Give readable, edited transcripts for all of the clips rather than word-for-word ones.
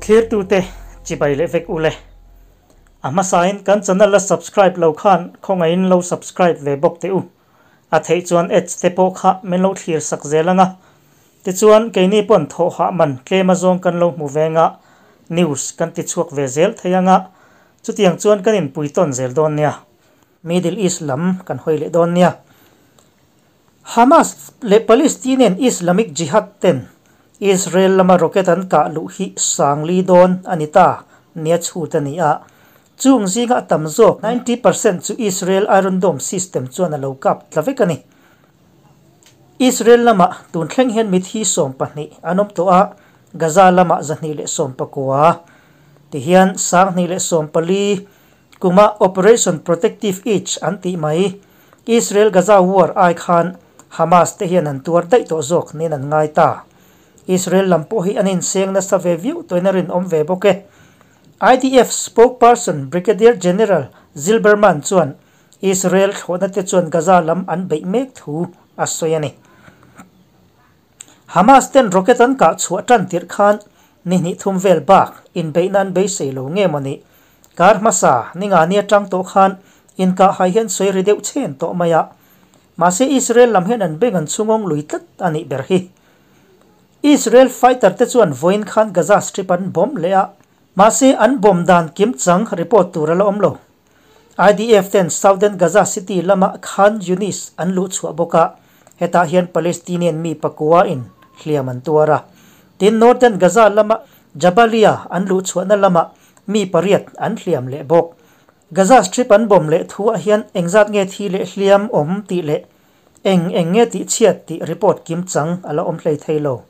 Thlirtute chibai leh vek ule. A hmasain kan channel la subscribe lo khan khawngaihin lo subscribe ve bawk teh u. A theih chuan ads te pawh kha min lo thlir sak zel anga. Tichuan keini pawn thawhah man tlem azawng kan lo hmu ve anga news kan ti chhuak ve zel thei anga chutiang chuan kan inpui tawn zel dawn nia. Middle East lam kan hawi leh dawn nia. Hamas leh Palestinian Islamic Jihad ten Israel lama rocket an kah luh hi sangli dawn a ni ta nia chhut a ni a. Chung zinga a tam zawk 90% chu Israel Iron Dome system chuan a lo kap tla vek a ni. Israel lama tun thleng hian mithi 12 an awm tawh a, Gaza lama 219. Tihian 2014 kuma Operation Protective Edge an tih mai Israel Gaza war ai khan Hamas te hian an tuar daih tawh zawk niin an ngai ta. Israel lam pawh hi an inseng nasa ve viau tawhin a rinawm ve bawk e. IDF spokesperson Brigadier General Zilberman chuan Israel thlawhna te chuan Gaza lam an beih mek thu a sawi a ni. Hamas ten rocket an kah chhuah tan tirh khan ni hnih thum vel bak inbeihna an beisei lo nge maw ni. Kar hmasa ni nga ni atang tawh khan inkah hai hian sawi ri deuh chhen tawh mai a. Mahse Israel lam hian an beng an chhungawng lui tlat a nih ber hi. Israel fighter te chuan vawiin khan Gaza Strip an bomb leh a. Mahse an bomb dan kim chang report tur a la awm lo. IDF ten Southern Gaza City lama Khan Younis an luh chhuah bawk a, hetah hian Palestinian mi pakua in hliam an tuar a. Tin, Northern Gaza lama Jabalia an luh chhuahna lama mi pariat an hliam leh bawk. Gaza Strip an bomb leh thuah hian engzat nge thi leh hliam awm tih leh eng eng nge tih chhiat tih report kim chang a la awm hlei thei lo.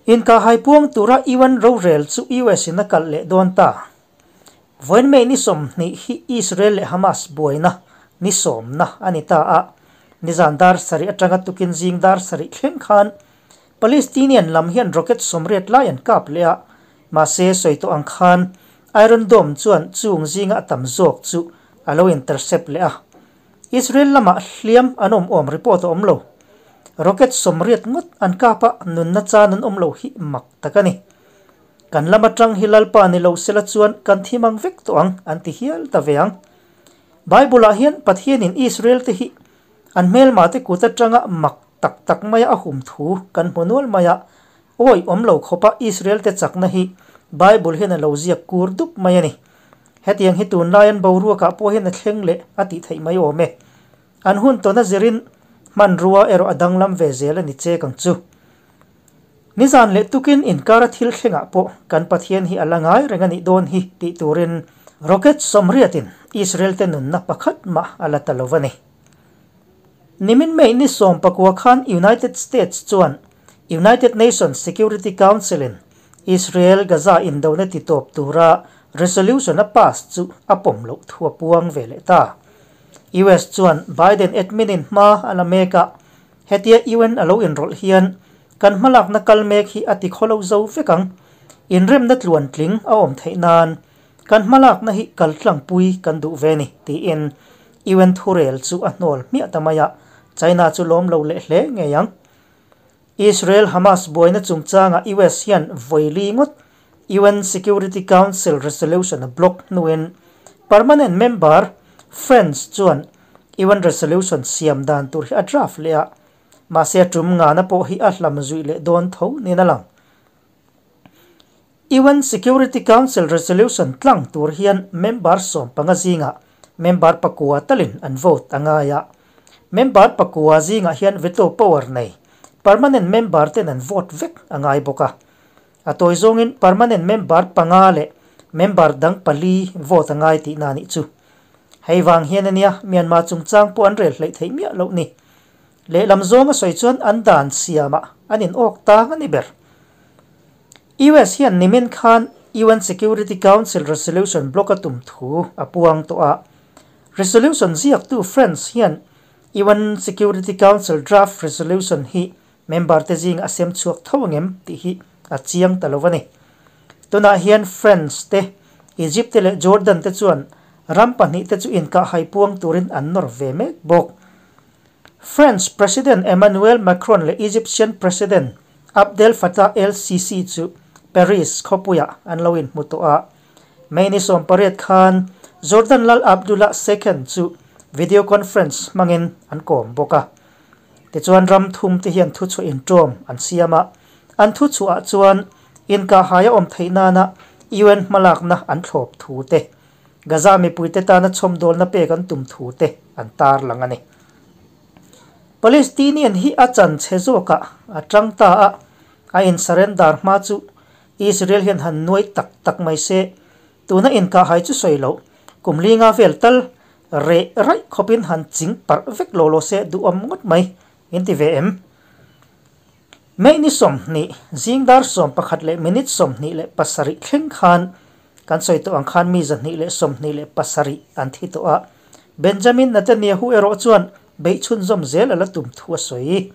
Inkah hai puang tura UN rorel chu US in a kalh leh dawn ta. Vawiin May ni 20 hi Israel leh Hamas buaina ni sawmna a ni ta a. Nizan dar sarih atanga tukin zing dar sarih thleng khan Palestinian lam hian rocket 80 lai an kap leh a. Mahse sawi tawh ang khan Iron Dome chuan chung zinga a tam zawk chu a lo intercept leh a. Israel lama hliam an awm awm report a awm lo. Rocket 80 ngawt an kap a, nunna chan an awm lo hi mak tak a ni. Kan lama tang hi Lalpa ni lo sela chuan kan thi mang vek tawh ang an ti hial ta ve ang. Bible ah hian Pathianin Israel te hi an hmelma te kut atanga mak tak tak maia a hum thu kan hmu nual mai a. Awi awm lo khawpa Israel te chakna hi Bible hian a lo ziak kur dup mai a ni. Hetiang hi tunlai an boruakah pawh hian a thleng leh a tih theih mai awm e. An hun tawn a zirin hmanrua erawh a danglam ve zel a ni chek ang chu. Nizan leh tukin inkara thil thlengah pawh kan Pathian hi a la ngai reng a nih dawn hi tih turin rocket 80 in Israel te nunna pakhat mah a la ta lo a ni. Nimin May ni 19 khan United States chuan United Nations Security Council in Israel Gaza indona ti tawp tura resolution a pass chu a pawm loh thu a puang ve leh ta. US chuan Biden admin in hma a la mek a, hetia UN a lo inrawlh hian kan hmalakna kal mek hi a ti khawlo zo vek ang. Inremna tluan tling a awm theih nan kan hmalakna hi kal tlangpui kan duh ve ni tiin UN thurel chu a hnawl hmiah ta mai a, China chu lawm lo leh hle ngei ang. Israel Hamas buaina chungchanga US hian vawi ngawt UN Security Council resolution a block hnuin permanent member France chuan UN resolution siam dan tur hi a draft leh a. Mahse tum nga na pawh hi a hlam zui leh dawn tho niin a lang. UN Security Council resolution tlang tur hian member 15 zinga member pakua talin an vote angaya. Member pakua zinga hian veto power nei permanent member ten an vote vek angai bawk a. A tawi zawngin permanent member panga leh member dang pali vote angai tih na nih chu. Hei wang hian ania Myanmar chungchang pawh an rel hleih theih miah loh ni. Lehlam zawnga sawi chuan an dan siamah an in awk tang a ni ber. US hian nimin khan UN Security Council resolution block a tum thu a puang tawh a. Resolution ziak tu France hian UN Security Council draft resolution hi member te zing a sem chhuak tho angem tih hi a chiang ta lo a ni. Tunah hian France te Egypt te leh Jordan te chuan ram pahnih te chu inkah hai puang turin an nawr ve mek bawk. French President Emmanuel Macron leh Egyptian President Abdel Fattah el-Sisi chu Paris khawpuiah an lo inhmu tawh a. May ni 18 khan Jordan Lal Abdullah II chu video conference hmangin an kawm bawk a. Tichuan ram thum te hian thuchhuah inṭawm an siam a, an thuchhuah ah chuan inkahhai a awm theih nana UN hmalakna an thlawp thu te, Gaza mipuite tana chhawmdawlna pek an tum thu te an tarlang a ni. Palestinian hi a chan chhe zawkah a tang ta a, a in surrender hma chu Israel hian han nuai tak tak mai se, tuna inkahhai chu sawi loh, kum linga vel tal reh raih khawpin han ching parh vek lo lo se duhawm ngawt mai in ti ve em? May ni 20, zing dar 11 leh minute 27 thleng khan kan sawi tawh ang khan mi 227 an thi tawh a, Benjamin Netanyahu erawh chuan beih chhunzawm zel a la tum thu a sawi.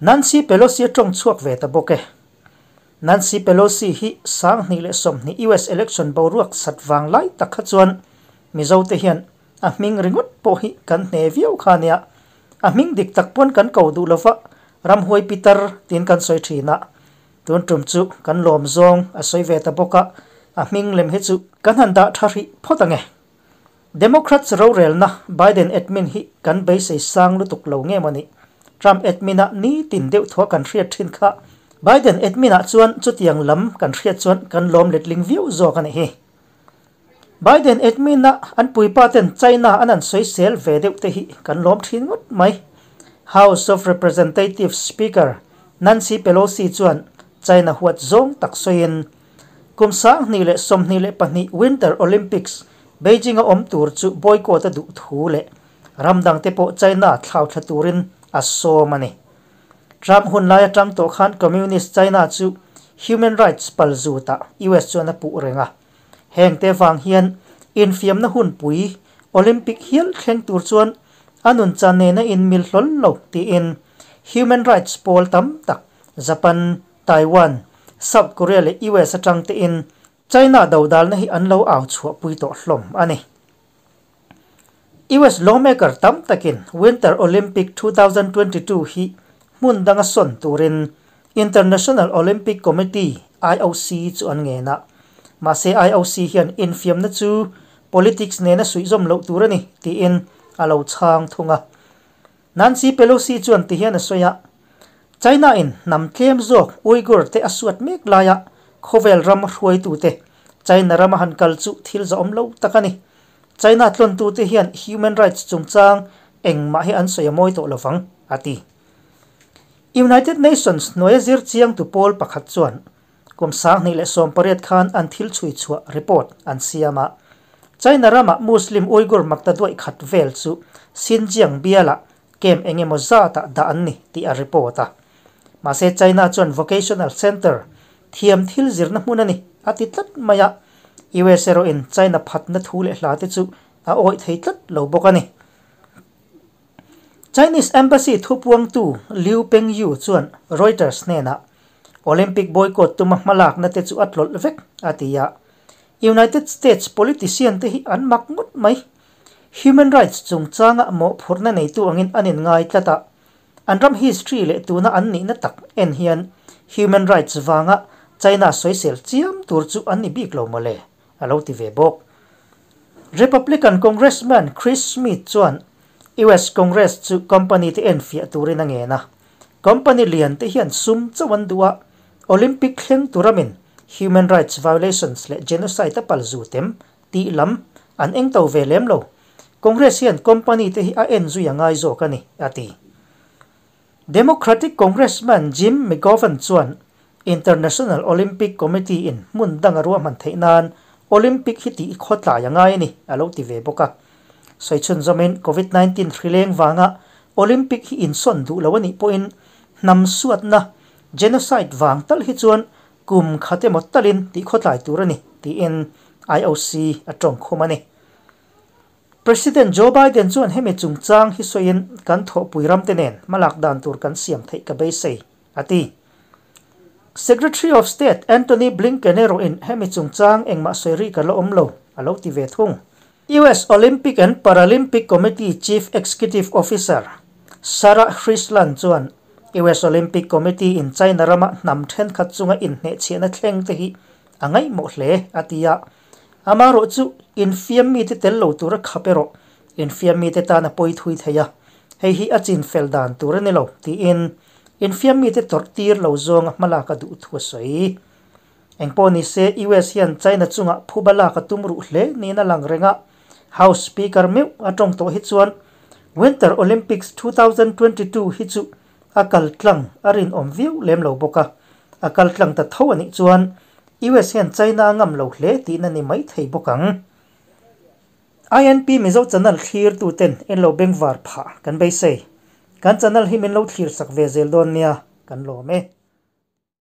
Nancy Pelosi a tawng chhuak ve ta bawk e. Nancy Pelosi hi 2020 US election boruak sat vang lai tak kha chuan Mizote hian a hming ringawt pawh hi kan hne viau kha nia. A hming dik tak pawn kan ko duh lova, Ramhuai Pitar tiin kan sawi thin a. Tun tum chu kan lawm zawng a sawi ve ta bawk a, a hming lem hi chu kan han dah tha hrih phawt ang e. Democrats rorelna Biden admin hi kan beisei sang lutuk lo nge maw ni? Trump admin a nitin deuh thua kan hriat thin kha Biden admin ah chuan chutiang lam kan hriat chuan kan lawm letling viau zawk a nih hi. Biden admin a an puipa ten China an an sawisel ve deuh te hi kan lawm thin ngawt mai. House of Representatives Speaker Nancy Pelosi chuan China huat zawng tak sawiin kum 2022 Winter Olympics Beijing a awm tur chu boycott a duh thu leh ram dangte pawh China thlau thla turin a sawm a ni. Trump hun lai atang tawh khan Communist China chu human rights palzutah US chuan a puh reng a. Heng te vang hian infiamna hunpui Olympic hial thleng tur chuan a nun chan nena inmil hlawl lo tiin human rights pawl tam tak Japan, Taiwan, South Korea leh US atang tein China dodalna hi an lo au chhuahpui tawh hlawm a ni. US lawmaker tam takin Winter Olympic 2022 hi hmun danga sawn turin International Olympic Committee, IOC, chu an ngen a. Mahse IOC hian infiamna chu politics nena suihzawm loh tur a ni tiin a lo chhang thung a. Nancy Pelosi chuan tihian a sawi a, China in hnam tlem zawk Uyghur te a suat mek laia khawvel ram hruaitute China rama han kal chu thil zahawm lo tak a ni. China tlawntute hian human rights chungchang engmah hi an sawi a mawi tawh lovang, a ti. United Nations hnuaia zir chiangtu pawl pakhat chuan kum 2018 khan an thil chhui chhuah report an siam a. China rama Muslim Uyghur maktaduaih khat vel chu Xinjiang bialah camp eng emaw zatah dah an ni tih a report a. Mahse China chuan vocational center thiam thil zirna hmun a ni a ti tlat mai a. US erawhin China phatna thu leh hla te chu a awih thei tlat lo bawk a ni. Chinese Embassy thupuangtu Liu Pengyu chuan Reuters hnenah Olympic boycott tuma hmalakna te chu a tlawlh vek a ti a. United States politician te hi an mak ngawt mai. Human rights chungchanga mawhphurhna neitu angin an inngai tlat a. An ram history leh tuna an nihna tak en hian human rights vanga China sawisel chiam tur chu an ni bik lo mawle, a lo ti ve bawk. Republican Congressman Chris Smith chuan US Congress chu company te enfiah turin a ngen a. Company lian te hian sum chauh an duh a, Olympic thleng tur amin human rights violations leh genocide a palzu tem tih lam an eng to ve lem lo. Congress hian company te hi a en zui a ngai zawk a ni, a ti. Democratic Congressman Jim McGovern chuan International Olympic Committee in hmun dang a ruahman theih nan Olympic hi tih khawtlai a ngai a ni, a lo ti ve bawk a. Sawi chhunzawmin Covid 19 hrileng vanga Olympic hi insawn duh lo a nih pawhin hnam suatna, genocide, vang tal hi chuan kum khat emaw talin tih khawtlai tur a ni, tiin IOC a tawngkhum a ni. President Joe Biden chuan hemi chungchang hi sawiin kan thawhpui ramte nen hmalak dan tur kan siam theih ka beisei, a ti. Secretary of State Antony Blinken erawhin hemi chungchang engmah sawi ri ka la awm lo, a lo ti ve thung. US Olympic and Paralympic Committee Chief Executive Officer Sarah Hrisland chuan US Olympic Committee in China rama hnam thenkhat chunga inhnehchhiahna thleng te hi a ngaihmawh hle, a ti a. Amaherawhchu, infiam mite tel lo tura khap erawh infiam mite tan a pawi thui thei a, hei hi a chinfel dan tur a ni lo, tiin infiam mite tawrh tir lo zawnga hmalak a duh thu a sawi. Engpawh ni se, US hian China chungah phuba lak a tum ruh hle niin a lang reng a, House Speaker meuh a tawng tawh hi chuan Winter Olympics 2022 hi chu a kal tlang a rinawm viau lem lo bawk a, a kal tlang ta tho a nih chuan US hian China a ngam lo hle tihna ni mai thei bawk ang. INP Mizo channel thlir tu ten en lo bengvar phah kan beisei. Kan channel hi min lo thlir sak ve zel dawn nia, kan lawm e.